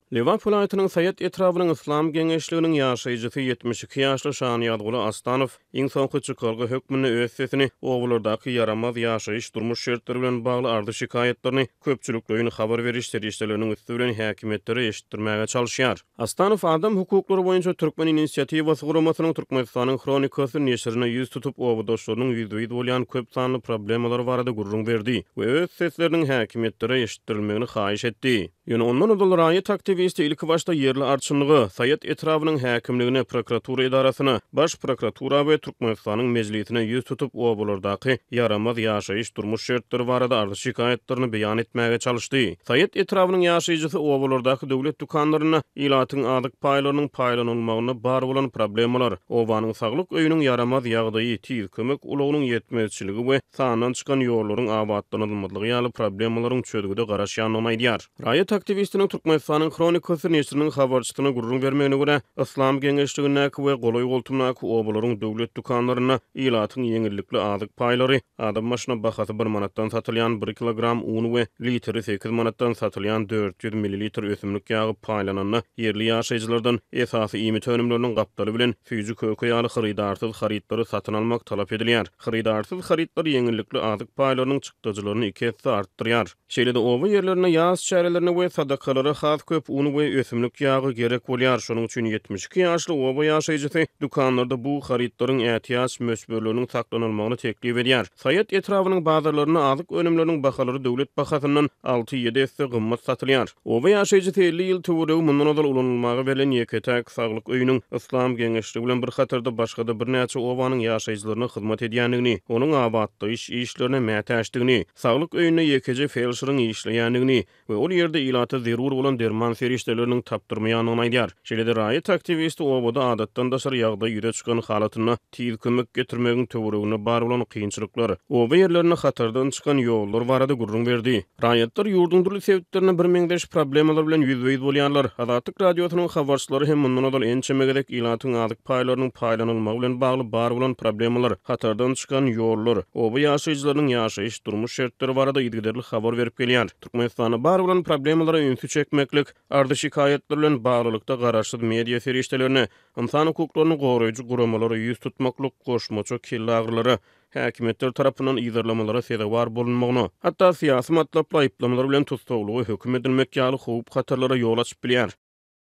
Lebap welaýatynyň Saýat etrabynyň Yslam geňeşliginiň ýaşaýjysy 72 ýaşly Şanyýazguly Aslanow iň soňky çykalga hökmünde öz sesini obalardaky ýaramaz ýaşaýyş-durmuş şertleri bilen bagly arzy-şikaýatlaryny köpçülikleýin habar beriş serişdeleriniň üsti bilen häkimiýetlere eşitdirmäge çalyşýar. Aslanow Adam hukuklary boýunça Türkmen inisiatiwasy guramasynyň Türkmenistanyň Hronikasy neşirine ýüz tutup, obadaşlarynyň ýüzbe-ýüz bolýan köp sanly problemalary barada gürrüň berdi we öz sesleriniň häkimiýetlere eşitdirilmegini haýyş etdi. Ýöne ondan ozal raýat aktiwisti ilkibaşda ýerli arçynlyga, Saýat etrabynyň häkimligine, prokuratura edarasyna, Baş prokuratura we Türkmenistanyň Mejlisine ýüz tutup, obalardaky ýaramaz ýaşaýyş-durmuş şertleri barada arz-şikaýatlaryny beýan etmäge çalyşdy. Saýat etrabynyň ýaşaýjysy obalardaky döwlet dükanlarynda ilatyň azyk paýlarynyň paýlanylmagynda bar bolan problemalar, obanyň saglyk öýüniň ýaramaz ýagdaýy, tiz kömek ulagynyň ýetmezçiligi we sandan çykan ýollaryň abatlanylmazlygy ýaly problemalaryň çözgüde garaşýandygyny aýdýar. Raýat aktiwistiniň Türkmenistanyň Hronikasy neşiriniň habarçysyna gürrüň bermegine görä, Yslam geňeşligindäki we golaý-goltumdaky obalaryň döwlet dükanlarynda ilatyň ýeňillikli azyk paýlary, adam başyna bahasy bir manatdan satylýan bir kilogram un we litri sekiz manatdan satylýan 400 millilitr ösümlik ýagy paýlananda ýerli ýaşaýjylardan esasy iýmit önümleriniň gapdaly bilen süýji-köke ýaly hyrydarsyz harytlary satyn almak talap edilýär. Hyrydarsyz harytlar ýeňillikli azyk paýlarynyň çykdajylaryny iki esse artdyrýar. Şeýle-de oba ýerlerinde ýas çärelerine we sadakalara has köp un we ösümlik ýagy gerek bolýar. Şonuň üçin 72 ýaşly oba ýaşaýjysy dükanlarda bu harytlaryň ätiýaç möçberleriniň saklanylmagyny teklip edýär. Saýat etrabynyň bazarlarynda azyk önümleriniň bahalary döwlet bahasyndan alty-ýedi esse gymmat satylýar. Oba ýaşaýjysy 50 ýyl töweregi mundan ozal ulanylmaga berlen ýeke-täk saglyk öýüniň Yslam geňeşligi bilen bir hatarda başga-da birnäçe obanyň ýaşaýjylaryna hyzmat edýändigini, onuň abatlaýyş işlerine mätäçdigini, saglyk öýünde ýekeje felşeriň işleýändigini we ol ýerde ilata zerur bolan derman serişdeleriniň tapdyrmaýandygyny aýdýar. Şeýle-de raýat aktiwisti obada adatdan daşary ýagdaý ýüze çykan halatynda tiz kömek getirmegiň töwereginde bar bolan kynçylyklar, oba ýerlerinde hatardan çykan ýollar barada gürrüň berdi. Raýatlar ýurduň dürli sebitlerinde birmeňzeş problemalar bilen ýüzbe-ýüz bolýarlar. Azatlyk Radiosynyň habarçylary hem mundan ozal ençeme gezek ilatyň azyk paýlarynyň paýlanylmagy bilen bagly bar bolan problemalar, hatardan çykan ýollar, oba ýaşaýjylarynyň ýaşaýyş-durmuş şertleri barada yzygiderli habar berip gelýär. Türkmenistanda bar bolan problemalara ünsi çekmeklik, arzy-şikaýatlar bilen baglylykda garaşsyz media serişdelerine, ynsan hukuklaryny goraýjy guramalara ýüz tutmaklyk goşmaça kellagyrylara, häkimiýetler tarapyndan yzarlamalara sezewar bolunmagyna, hatda syýasy matlaply aýyplamalar bilen tussaglyga höküm edilmek ýaly howp-hatarlara ýol açyp bilýär.